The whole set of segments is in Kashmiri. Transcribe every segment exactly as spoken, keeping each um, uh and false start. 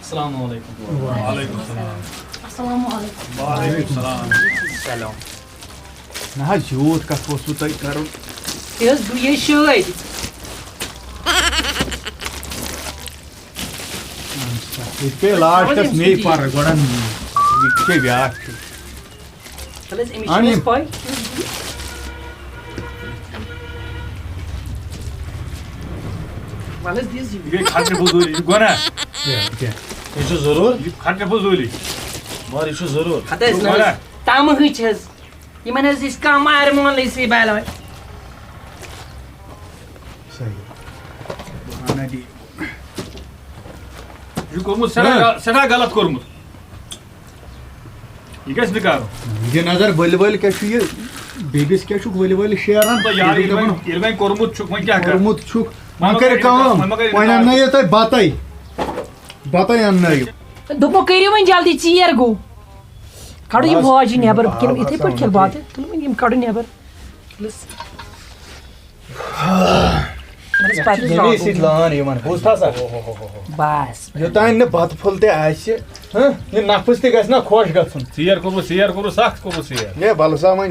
السلام علیکم۔ وعلیکم السلام۔ السلام علیکم۔ وعلیکم السلام۔ سلام۔ نہ حظ، یوٗت کَتھ اوسوٕ تۄہہِ کَرُن؟ تہِ حظ بہٕ یے شٲدۍ۔ یہِ پیٚیہِ لاسٹَس مے پَرٕ گۄڈَن، یہِ چھے بیٛاکھ چھُ۔ وَلہٕ حظ، أمِس اَہَن چھِ یِم۔ پَے۔ وَلہٕ حظ، دِیِو یہِ۔ یہِ گٔے خرچہِ فضوٗلی، یہِ گوٚو نا؟ کیٛاہ، کیٛاہ؟ یہِ چھُ ضروٗر، یہِ خرچہِ فضوٗلی۔ مگر یہِ چھُ ضروٗر۔ ہَتہٕ حظ نہ گوٚو نا؟ حظ، تَمہٕے چھِ حظ۔ یِمَن حظ أسۍ کَم آرِ مون لٔسٕے بَلاے۔ صحیح۔ اَہَن حظ، یہِ یہِ چھُ کوٚرمُت سٮ۪ٹھاہ غل-، سٮ۪ٹھاہ غلط کوٚرمُت۔ یہِ گژھِ نہٕ کَرُن۔ یہِ نظر ؤلۍ ؤلۍ کیٛاہ چھُ یہِ؟ بیٚبِس کیٛاہ چھُکھ ؤلۍ ؤلۍ شیران؟ تہٕ یارٕ، یہِ ییٚلہِ دَپان، وۄنۍ، ییٚلہِ وۄنۍ کوٚرمُت چھُکھ، وۄنۍ کیٛاہ کَرٕ؟ کوٚرمُت چھُکھ، وۄنۍ وۄنۍ کٔرِو ما کَرِ کٲم، وۄنۍ ما کَرِ وۄنۍ اِنکار؟ اَننٲیِو تُہۍ بَتَے، بَتَے اَننٲیِو۔ دوٚپمو کٔرِو وۄنۍ جلدی، ژیر گوٚو۔ کَڑو یِم بَس۔ واجہِ نٮ۪بَر، آ، کِنہٕ یِتھَے بَس، پٲٹھۍ کھٮ۪ن آ۔ بَتہٕ؟ تُلِو وۄنۍ یِم کَڑو نٮ۪بَر۔ بَس، پَتہٕ ییٚمی سۭتۍ لان یِمن، بوٗزتھا سا؟ بَس۔ یوٚتانۍ نہٕ بَتہٕ پھوٚل تہِ آسہِ، ہہ، یہِ نفس تہِ گژھِ نہ خۄش گژھُن۔ ژیر کوٚرمُت، ژیر کوٚرُت، سخ کوٚرُت ژیر۔ ہے، وَلہٕ سا وۄنۍ۔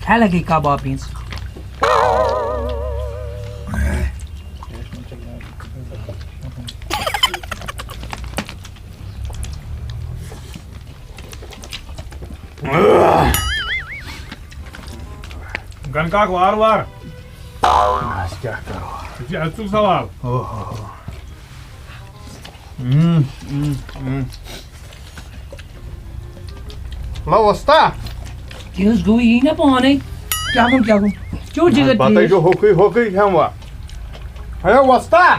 کھا لگے کباب پیٖنٛژ۔ گنہٕ کاک وار وار۔ أسۍ کیٛاہ کَرو؟ یہِ چھُ اَژُک سوال۔ اوہ۔ ہم، ہم، ہم۔ لو وستا۔ تہِ حظ گوٚو یی نہ پانے۔ کیٛاہ گوٚو، کیٛاہ گوٚو؟ کیٛاہ جگہ پتہٕ تیز؟ چھُ ہوٚکُے ہوٚکُے کھٮ۪وان۔ ہے وستا۔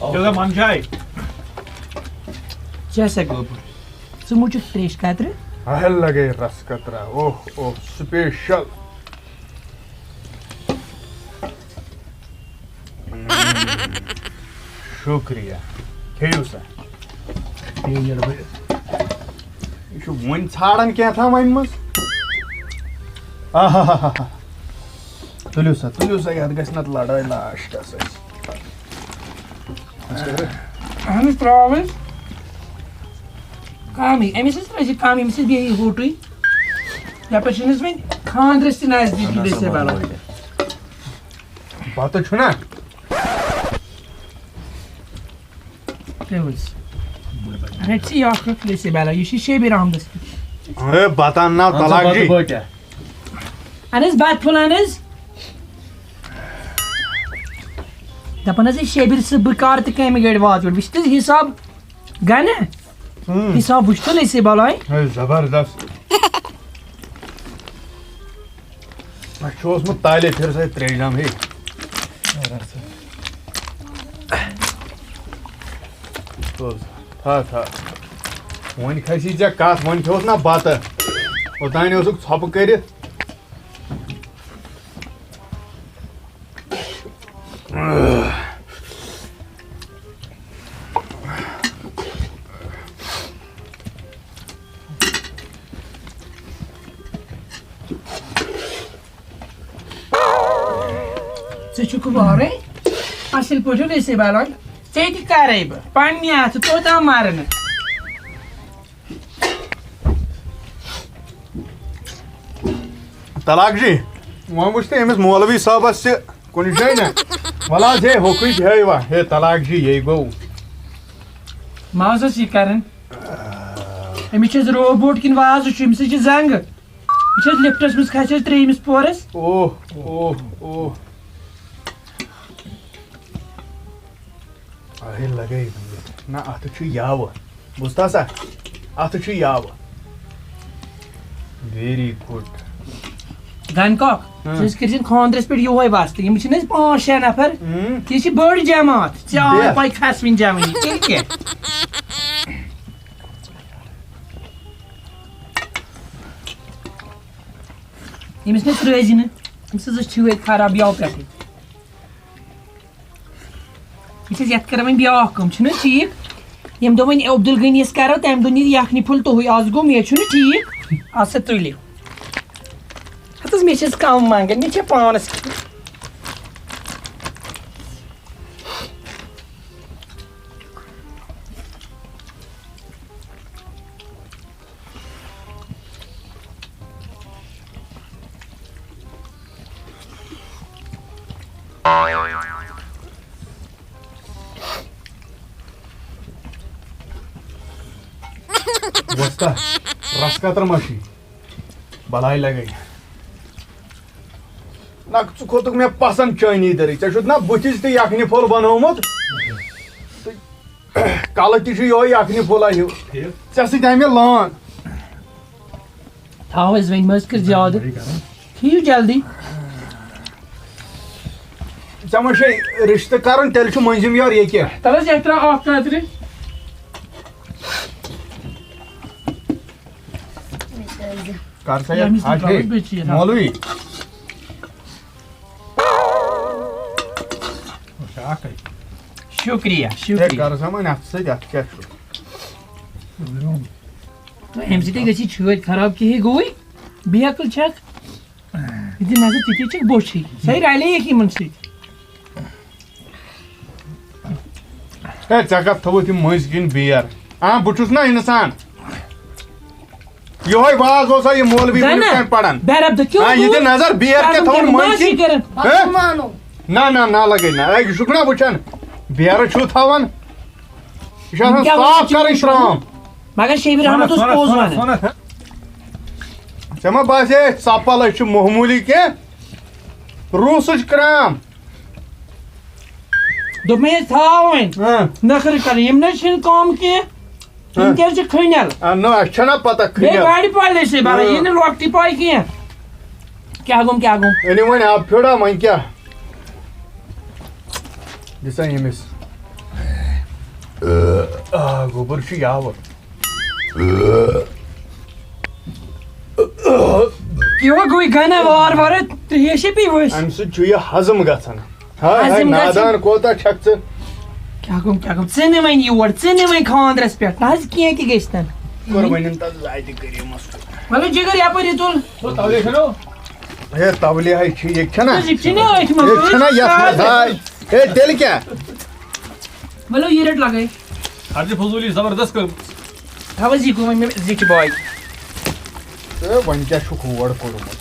یہِ ہسا منٛدچھاے۔ ژےٚ ہسا گوٚو۔ ژٕ مُچُک تریش قطرٕ۔ اہل لگے رس قطرہ۔ اوہ اوہ، special۔ شُکریہ۔ کھیٚیِو سا۔ یہِ چھُ وُنہِ ژھانڈان کینٛہہ تام اَمہِ منٛز۔ آہاہاہا۔ تُلِو سا، تُلِو سا، یَتھ گژھِ نَتہٕ لڑٲے لاسٹَس اَسہِ۔ اہن حظ، ترٛاو حظ۔ کَمٕے، أمِس حظ ترٛٲوزِ کَم، أمِس حظ بیٚیہِ ہوٹٕے۔ یَپٲرۍ چھِنہٕ حظ وۄنۍ خانٛدرَس تہِ نزدیٖک، بیٚیہِ سا بَلاے۔ بَتہٕ چھُنہ؟ تُلِو حظ۔ رَٹہِ ژٕ یہِ اَکھ رَٹھ، بیٚیہِ سا بَلاے۔ یہِ چھِ شیبیٖر احمدَس کیُتھ۔ ہے، بَتہٕ اَن نہ، اَہَن سا، طلاق بَتہٕ جی۔ بٲکیٛاہ؟ اہن حظ، بَتہٕ پھوٚل اہن حظ۔ دَپان حظ، ہے شیبیٖر صٲب، بہٕ کَر تہٕ کَمہِ گٲڑۍ واتہٕ یور؟ وٕچھ تہٕ حِساب گَنہٕ۔ ہم۔ حِساب وٕچھ تہٕ لٔسے بَلاے۔ ہے، زبردست۔ اَسہِ چھُ اوسمُت تالے پھِر سۭتۍ ترٛیش دام ہے۔ تُل، تھاو، تھاو۔ وۄنۍ کھسی ژےٚ کَتھ، وۄنۍ کھیوٚوُس نہ بَتہٕ۔ اوٚتانۍ اوسُکھ ژھۄپہٕ کٔرِتھ۔ ژٕ چھُکھ وارَے اَصٕل پٲٹھۍ أسے بَلاے۔ ژےٚ تہِ کَرَے بہٕ پنٛنہِ اَتھٕ توٚتام مَرٕ نہٕ۔ طلاق جی، وۄنۍ وٕچھ تہٕ أمِس مولوی صٲبَس تہِ کُنہِ جایہِ نہ۔ وَلہٕ حظ، ہے، ہوٚکُے بیٚہے وَ۔ ہے، طلاق جی، یے گوٚو۔ ما حظ ٲس یہِ کَرٕنۍ؟ أمِس چھِ حظ روبوٹ کِنہٕ وازٕ چھُ؟ أمِس حظ چھِ زنٛگہٕ۔ یہِ چھِ حظ لِفٹَس منٛز کھسہِ حظ ترٛیٚیِمِس پورَس۔ اوہ، اوہ، اوہ۔ اہے لگے۔ نہ، اتھ چھُ یاوٕ۔ بوٗزتھا سا؟ اتھ چھُ یاوٕ۔ Very good۔ گنکاک، ژٕ حظ کٔرۍ زِن خانٛدرس پٮ۪ٹھ یِہوے وستہٕ۔ یِم چھِنہٕ أسۍ پانٛژھ شےٚ نفر۔ تہِ چھِ بٔڑ جماعت۔ ژےٚ آے پَے کھسوٕنۍ جوٲنی، تیٚلہِ کیٛاہ؟ ییٚمِس نہٕ أسۍ رٲزی نہٕ، أمِس حظ چھِ وٲتۍ خراب یَوٕ پٮ۪ٹھٕے۔ یہِ چھِ أسۍ یَتھ کَران وۄنۍ بیٛاکھ کٲم، چھُنہٕ ٹھیٖک؟ ییٚمہِ دۄہ وۄنۍ عبدالغنیَس کَرو، تَمہِ دۄہ نِیہِ یَکھنہِ پھوٚل تُہُے۔ آز گوٚو مےٚ، چھُنہٕ ٹھیٖک؟ اَدٕ سا تُلِو۔ ہتس مےٚ چھِس کم منٛگان، مےٚ چھےٚ پانس۔ وۄستا، رس کتر ما چھی؟ بلاے لگے۔ نہ، ژٕ کھوٚتُکھ مےٚ پسند چٲنی دٔرٕے۔ ژےٚ چھُتھ نہ بُتھِس تہِ یکھنہِ پھوٚل بنوومُت۔ تہٕ کلہٕ تہِ چھُ یِہوٚے یکھنہِ پھوٚلا ہیوٗ۔ ٹھیٖک۔ ژےٚ سۭتۍ آیہِ مےٚ لٲن۔ تھاو حظ وۄنۍ، مہ حظ کٔرۍ زیادٕ۔ کھیٚیِو جلدی۔ ژےٚ ما چھے رِشتہٕ کرُن، تیٚلہِ چھُ مٔنٛزِم یور ییٚکیٛاہ۔ تَلہٕ حظ احترام اکھ کترِ۔ کر سا یتھ ییٚمِس نہٕ اکھ ہے، تَلہٕ حظ بیٚیہِ چیٖز اکھ۔ مولوی۔ اچھا، اکھ ہے۔ شُکریہ، ہے، شُکریہ۔ کر سا وۄنۍ اتھ سۭتۍ، اتھ کیٛاہ چھُ؟ تہٕ اَمہِ سۭتۍ گژھِ یہِ چھٲتۍ خراب، کِہی گوٚوٕے، بے عقل چھکھ۔ یہِ دِ نظر، ژٕ کیٛاہ چھکھ بوٚچھٕے؟ سۄے رلییَکھ یِمن سۭتۍ۔ ہے، ژےٚ کتھ تھوٚوُتھ یہِ مٔنٛزۍ کِنۍ بیر؟ آ، بہٕ چھُس نا انسان۔ یِہوٚے واز اوسا یہِ مولوی نہ، وٕنیُک نہ۔ تام پران؟ بے ربطہٕ کیوں آ، یہِ دِ گوٚو؟ نظر، بیر کیٛاہ تھوٚوُن مٔنٛزۍ کِنۍ؟ ہہ؟ نہ، نہ، نہ لگے نہ۔ ہے، یہِ چھُکھ نا وٕچھان؟ بیرٕ چھُو تھاوان؟ یہِ چھُ آسان کیٛاہ وَنان صاف چھُ؟ کَرٕنۍ ترٛام۔ مگر شیبیر احمد اوس پوٚز وَنان۔ ژےٚ ما باسے أسۍ ژۄپل، أسۍ چھِ معموٗلی کینٛہہ؟ روٗسٕچ کرٛام۔ دوٚپمَے أسۍ تھاوو وۄنۍ۔ ہاں۔ نخرٕ کَرٕنۍ، یِم نہ حظ چھِنہٕ کٲم کینٛہہ۔ یِم ہاں۔ کیٛازِ چھِ کھٔنٮ۪ل؟ آ، نہ، اَسہِ چھَنہ پَتہ بیٚیہِ کھٔنٮ۪ل۔ گاڑِ پالے سۭتۍ بَران، ہاں۔ یہِ نہٕ لۄکٹی پاے کینٛہہ۔ کیٛاہ گوٚم، کیٛاہ گوٚم؟ أنِو وۄنۍ آب پھیوٚرا، وۄنۍ کیٛاہ؟ دِسا ییٚمِس۔ آ، گوٚبُر چھُ یاوُر۔ یہِ وۄنۍ گوٚو گنہ وار وار، ترٛیش ہے پیٚیہِ ؤسۍ۔ اَمہِ سۭتۍ چھُ یہِ ہضم گژھان۔ ہاے ہاے، ہضم گژھِ۔ نادان کوتاہ چھکھ ژٕ؟ کیٛاہ گوٚو، کیٛاہ گوٚو؟ ژٕ نہِ وۄنۍ یور، ژٕ نہِ وۄنۍ خانٛدرس پٮ۪ٹھ، نہ حظ کینٛہہ تہِ گژھِ نہٕ۔ قۄربٲنی تہٕ ذاتِ کریٖمس کُن۔ مطلب جگر یپٲرۍ یہِ تُل۔ ہے، تولیہ ہے چھُ، یہِ چھَنا؟ یہِ چھُنہ أتھۍ منٛز۔ یہِ چھُنہ یَتھ منٛز، ہاے۔ ہے، تیٚلہِ کیٛاہ؟ ؤلِو، یہِ رٔٹ لگٲے۔ خرچہِ فضوٗلی زبردست کٔرمٕژ۔ تھاو حظ یہِ گوٚو وۄنۍ مےٚ زِٹھِ باے۔ تہٕ وۄنۍ کیٛاہ چھُکھ ہور کوٚرمُت؟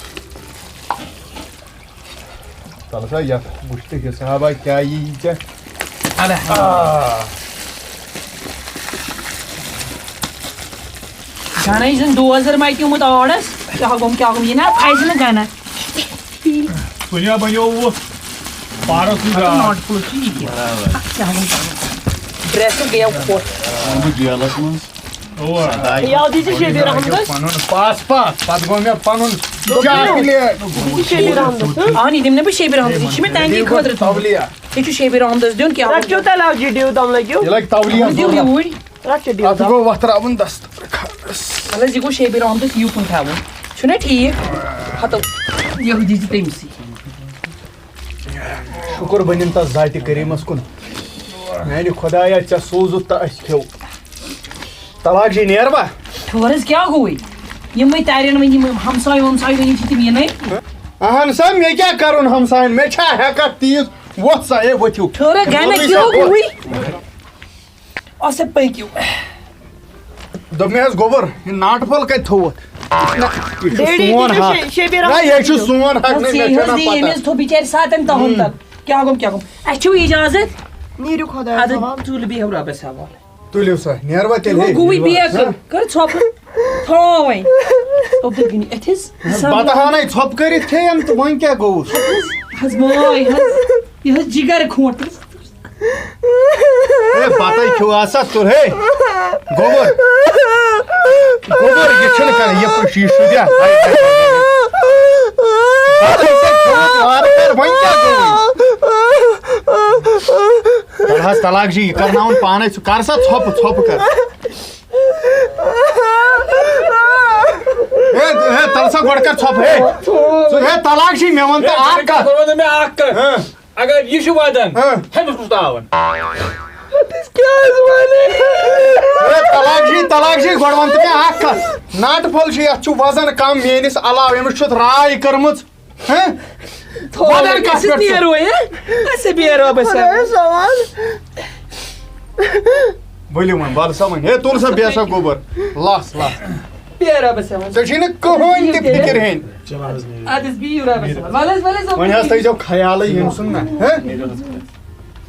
تَلہٕ سا یَتھ وٕچھ تہٕ حِسابا کیٛاہ یی ژےٚ۔ اَدٕ۔ آ۔ گَنَے چھُنہٕ دوزر مَتیومُت آڑَس۔ کیٛاہ گوٚم، کیٛاہ گوٚم؟ یہِ نہ پھَسہِ نہٕ گَنَس۔ دُنیا بنیووُ پارس سُنٛد اَتھ گاو۔ ناٹ پُلُس چھُ یہِ تہِ۔ برابر۔ اَتھ کیٛاہ وَنہٕ پَنُن؟ ڈرٛیسہٕ گٔیو کھوٚت۔ آمُت جیلس منٛز۔ اَوا۔ یاد یہِ چھِ شبیر احمدس۔ پنُن پاس پاس، پتہٕ گوٚو مےٚ پنُن چاکلیٹ۔ یہِ چھِ شبیر احمدس، ہٕنٛہ؟ اہن، یہِ دِمہٕ نہٕ بہٕ شبیر احمدس، یہِ چھِ مےٚ تَمی خٲطرٕ تھاوُن۔ تولیہ۔ یہِ چھُ شبیر احمدس دیُن، کیٛاہ رَٹِو تیٚلہِ اَکھ جی ڈِو دم لٔگِو۔ یہِ لَگہِ تولیہ۔ دیُن یوٗرۍ۔ رَٹِو ڈِو اَتھ دم۔ گوٚو وَتھ راوُن دستہٕ۔ اہن حظ، یہِ گوٚو شبیر احمدس یُکُن تھاوُن۔ چھُنہ ٹھیٖک؟ ہتو، یہودی چھِ تٔمسٕے۔ شُکُر بٔنِن تَس ذاتِ کریٖمَس کُن۔ میٛانہِ خۄدایا، ژےٚ سوٗزُتھ تہٕ اَسہِ کھیوٚو۔ طلاق جی، نیر با؟ ٹھٔہر حظ، کیٛاہ گوٚوُے؟ یِمَے تَرن وۄنۍ، یِم ہمساے ومساے وۄنۍ چھِ تِم یِنَے۔ اہن سا، مےٚ کیٛاہ کَرُن ہمساین؟ مےٚ چھا ہٮ۪کَتھ تیٖژ؟ وۄتھ سا، ہے، ؤتھِو۔ ٹھٔہر، گَنہ وۄتھٕے سا، کیٛاہ وۄتھ۔ گوٚوُے؟ اَسا پٔکِو۔ دوٚپ مےٚ حظ گوٚبُر، یہِ ناٹہٕ پھوٚل کَتہِ تھوٚوُتھ؟ نہ، یہِ چھُ ڈیڈی، سون یہِ چھُ حق۔ شے-، شبیر نہ، احمد یہِ چھُ چھُ۔ سون حق، نہ، مےٚ چھَنہ پَتہ۔ تھوٚو بِچارِ ساتَن تَہُنٛد تَتھ۔ کیٛاہ گوٚم، کیٛاہ گوٚم؟ اَسہِ چھُو اِجازت؟ نیٖرِو خۄدایَس اَدٕ حوالہٕ۔ تُل بِہِو رۄبَس حوالہٕ۔ تُلِو سا، نیر وۄنۍ تیٚلہِ، وۄنۍ ہے، گوٚوُے نیٖرِو، بیکھ۔ ہہ؟ کٔر ژھۄپہٕ۔ تھاو وۄنۍ۔ عبدالغنی، اَتھِ حظ۔ بَتہٕ ہانَے ژھۄپہٕ کٔرِتھ کھیٚیَن تہٕ وۄنۍ کیٛاہ گوٚوُس؟ حظ ماے حظ، یہِ حظ جِگر کھوٗنٛٹ۔ ہے، بَتَے کھیوٚو آسا ژٕ، ہے۔ گوٚبُر۔ گوٚبُر، یہِ چھُنہٕ کَران، یہِ پٲٹھۍ چھُ یہِ شُریا۔ بَتَے ژےٚ کھیوٚوُتھ وارٕ کارٕ، وۄنۍ کیٛاہ گوٚوُے؟ تَلہٕ حظ طلاق جی، یہِ کرناوُن پانے، ژٕ کر سا ژھۄپہٕ، ژھۄپہٕ کر۔ ہے، ہے، تَلہٕ سا گۄڈٕ کر ژھۄپہٕ، ہے۔ ژٕ، ہے، طلاق جی، مےٚ وَن تہٕ اکھ کتھ۔ کوٚرمُت مےٚ اکھ کتھ۔ ہاں۔ اگر یہِ چھُ ودان، ہاں۔ ہُمِس کُس تاوان؟ کیٛاہ حظ وَنہٕ؟ ہے، طلاق جی، طلاق جی، گۄڈٕ وَن تہٕ مےٚ اَکھ کَتھ۔ ناٹہٕ پھوٚل چھُ، یَتھ چھُ وزن کَم، میٛٲنِس علاوٕ، أمِس چھُتھ راے کٔرمٕژ۔ ہہ؟ تھوڑا وَدَن کَتھ پٮ۪ٹھ چھُ؟ نیرو، ہہ؟ اَسہِ بیٚہہ رۄبَس حوالہٕ۔ خۄدایَس حوالہٕ۔ ؤلِو وۄنۍ، وَلہٕ سا وۄنۍ۔ ہے، تُل سا، بیٚہہ سا گوٚبُر۔ لَس، لَس۔ بیٚہہ رۄبَس حوالہٕ۔ ژےٚ چھُے نہٕ کٕہٕنۍ تہِ فِکِر ہیٚنۍ۔ اَدٕ حظ، بِہِو رۄبَس حوالہٕ۔ وَلہٕ حظ، وَلہٕ حظ، وۄنۍ حظ تھٲیزیو خیالٕے ییٚمۍ سُنٛد نہ۔ ہہ؟